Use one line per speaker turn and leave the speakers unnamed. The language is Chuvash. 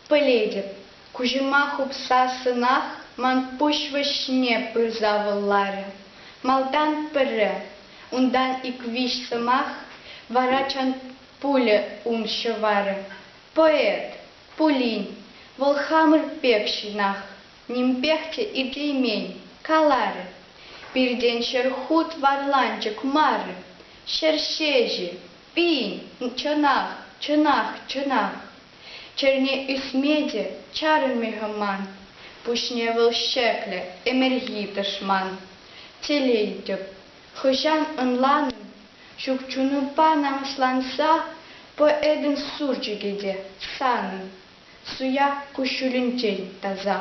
Пӗлетӗп, куҫӑма хупсассӑнах ман пуҫ вӗҫне пырса вӑл ларӗ. Малтан пӗрре, унтан ик-виҫ сӑмах, вара чан пулӗ ун ҫӑварӗ. Поэт пулин, вӑл хамӑр пек ҫынах, нимпех те иртеймен, каларӗ. Пиртен ҫӗр хут варланчӑк мар-и? Ҫӗр ҫеҫ-и? Пин! Чӑнах, чӑнах, чӑнах. Чӗрне ӳсме те чарӑнмӗ-ха ман, пуҫне вӑл ҫӗклӗ ӗмӗрхи тӑшман. Телейтӗп. Хӑҫан ӑнланӑн? Ҫук чунупа намӑсланса поэтӑн сурчӑкӗ те санӑн суя куҫҫулӗнчен таса.